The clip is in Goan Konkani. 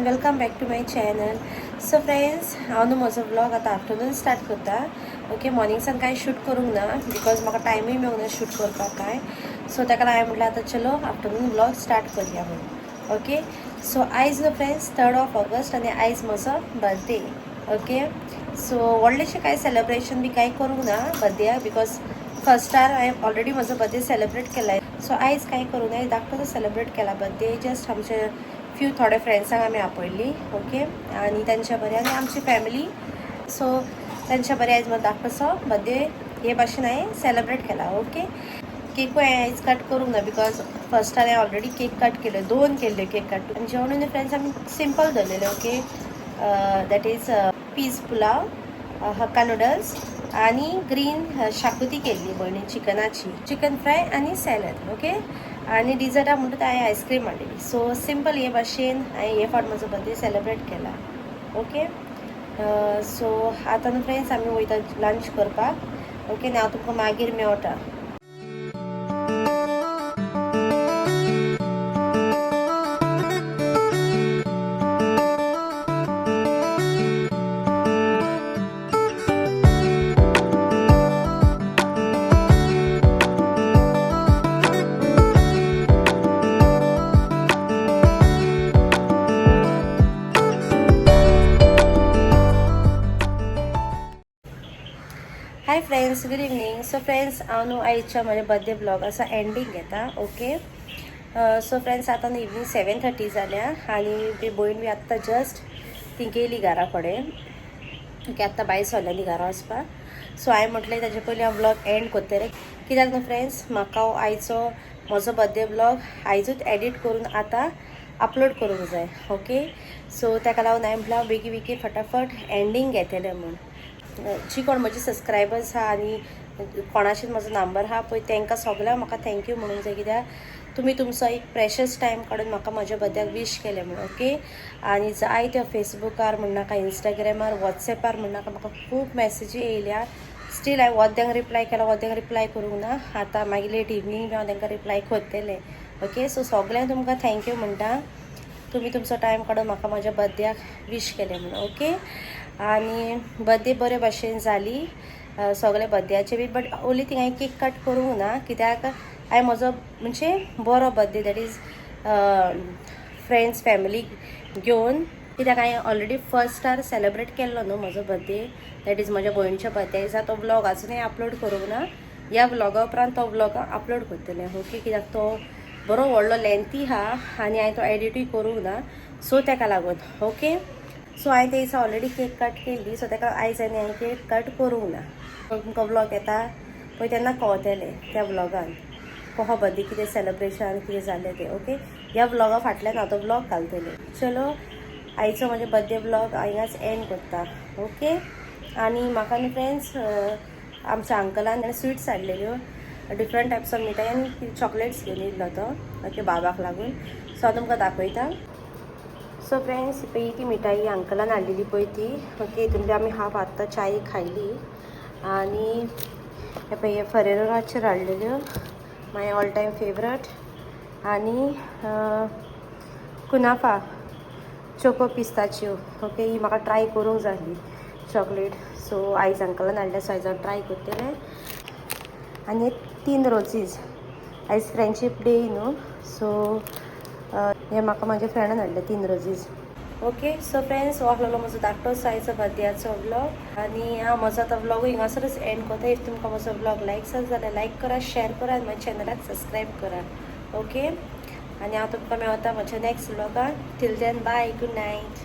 And welcome back to my channel. So friends, हांव न्हू म्हजो व्लॉग आतां आफ्टरनून स्टार्ट करता. ओके, मॉर्निंगसान कांय शूट करूंक ना because म्हाका टायमूय मेळूंक ना शूट करपाक कांय. सो ताका लागून हांवें म्हटलें आतां चलो आफ्टरनून व्लॉग स्टार्ट करया म्हणून. ओके, सो आयज न्हू फ्रेंड्स 3 ऑगस्ट आनी आयज म्हजो बर्थडे. ओके, सो व्हडलेशें कांय सेलिब्रेशन बी कांय करूंक ना बर्थडेयाक because first are हांवें ऑलरेडी म्हजो बर्थडे सेलिब्रेट केला. सो आयज कांय करूं ना, धाकटोसो सेलिब्रेट केला बर्थडे. जस्ट आमचे फ्यू थोडे फ्रेंड्सांक आमी आपयल्ली. ओके, आनी तांच्या बरें आनी आमची फॅमिली. सो तांच्या बरें आयज म्हजो धाकटोसो बर्थडे हे भाशेन हांवें सेलिब्रेट केला. ओके, केकूय हांवें आयज कट करूंक ना because first हांवें ऑलरेडी केक कट केल्यो, 2 केल्ल्यो केक कट. आनी जेवण फ्रेंड्स आमी सिंपल दवरलेलें. Okay, that is peas pulao, hakka noodles आनी ग्रीन शाकुती केल्ली भयणीन चिकनाची, चिकन फ्राय आनी सॅलड. ओके, आनी डिजर्टाक म्हणटा हांवें आयस्क्रीम हाडलेली. सो सिंपल हे भाशेन हांवें हे फावट म्हजो बर्थडे सेलिब्रेट केला. ओके, सो आतां न्हू फ्रेंड्स आमी वयता लंच करपाक. ओके, आनी हांव तुमकां मागीर मेवटा. Hi friends, good evening. So friends, हांव न्हू आयच्या म्हज्या बर्थडे ब्लॉगाचो एंडींग घेता. ओके, सो फ्रेंड्स आतां न्हू इवनींग 7:30 जाल्या आनी ती भयण बी आत्तां जस्ट ती गेली घरा कडेन. ओके, आत्तां भायर सरलेली घरा वचपाक. सो हांवें म्हटलें ताजे पयलीं हांव ब्लॉग एंड करतलें कित्याक न्हू फ्रेंड्स म्हाका आयचो म्हजो बर्थडे ब्लॉग आयजूच एडिट करून आतां अपलोड करूंक जाय. ओके, सो ताका लागून हांवें म्हटलें हांव बेगी बेगी फटाफट एंडींग घेतलें म्हूण. जी कोण म्हजी सबस्क्रायबर्स आहा आनी कोणाचे म्हजो नंबर आहा पळय तांकां सगळ्यांक म्हाका thank you म्हणूंक जाय कित्याक तुमी तुमचो एक प्रेशस टायम काडून म्हाका म्हज्या बर्थड्याक वीश केलें म्हूण. ओके, आनी जायत्या फेसबुकार म्हणनाका, इंस्टाग्रामार, वॉट्सॅपार म्हणनाका, म्हाका खूब मॅसेजी येयल्या. स्टील हांवें अर्द्यांक रिप्लाय केला, अर्द्यांक रिप्लाय करूंक ना. आतां मागीर लेट इवनींग बी हांव तांकां रिप्लाय करतलें. ओके, सो सगळ्यांक तुमकां thank you म्हणटा, तुमी तुमचो टायम काडून म्हाका म्हज्या बर्थड्याक वीश केलें म्हूण. ओके, आनी बर्थडे बरे भाशेन जाली सगळे बर्थड्याचे बी. बट ओन्ली थिंग हांवें केक कट करूंक ना कित्याक हांवें म्हजो म्हणजे बरो birthday that is friends family घेवन, कित्याक हांवें ऑलरेडी फर्स्ट are celebrate केल्लो न्हू म्हजो बर्थडे that is म्हज्या भयणीच्या बर्थडे दिसा. तो व्लॉग आजुनूय अपलोड करूंक ना. ह्या व्लॉगा उपरांत तो व्लॉग अपलोड करतलें. ओके, कित्याक तो बरो व्हडलो लेंथी आहा आनी हांवें तो एडिटूय करूंक ना, सो ताका लागून. ओके, सो हांवें ते दिसा ऑलरेडी केक कट केल्ली, सो ताका आयज आनी हांवें केक कट करूंक ना. तुमकां व्लॉग येता पळय तेन्ना कळतलें त्या व्लॉगान कसो बर्थडे कितें सेलिब्रेशन कितें जालें तें. ओके, ह्या व्लॉगा फाटल्यान हांव तो व्लॉग घालतलें. चलो आयचो म्हजो बर्थडे व्लॉग हांगाच एंड करता. ओके, आनी म्हाका न्हू फ्रेंड्स आमच्या अंकलान स्विट्स हाडलेल्यो, डिफरंट टायप्स ऑफ मिठाई आनी चॉकलेट्स घेवन येयल्लो तो. ओके, बाबाक लागून. सो हांव तुमकां दाखयता. सो फ्रेंड्स पळय ती मिठाई अंकलान हाडलेली पळय ती. ओके, हितून बी आमी हाफ आत्तां चाय खायली. आनी हे पळय हे Ferrero राचेर हाडलेल्यो, my all time favourite. आनी कुनाफा चोको पिस्ताच्यो. ओके, ही म्हाका ट्राय करूंक जाय चॉकलेट. सो आयज अंकलान हाडल्या, सो आयज हांव ट्राय करतलें. आनी 3 रोजीज, आयज फ्रेंडशीप डे न्हू, सो हे म्हाका म्हाज्या फ्रेंडान हाडले 3 रोजीज. ओके, सो फ्रेंड्स हो आसलेलो म्हजो धाकटो आयचो बर्थडेयाचो व्लॉग. आनी हांव म्हजो आतां व्लॉगूय हिंगासरूच एंड करता. If तुमकां म्हजो व्लॉग लायक जाता जाल्यार लायक करा, शेअर करा आनी म्हज्या चॅनलाक सबस्क्रायब करा. ओके, आनी हांव तुमकां मेळता म्हज्या next व्लॉगान. Till then bye, good night.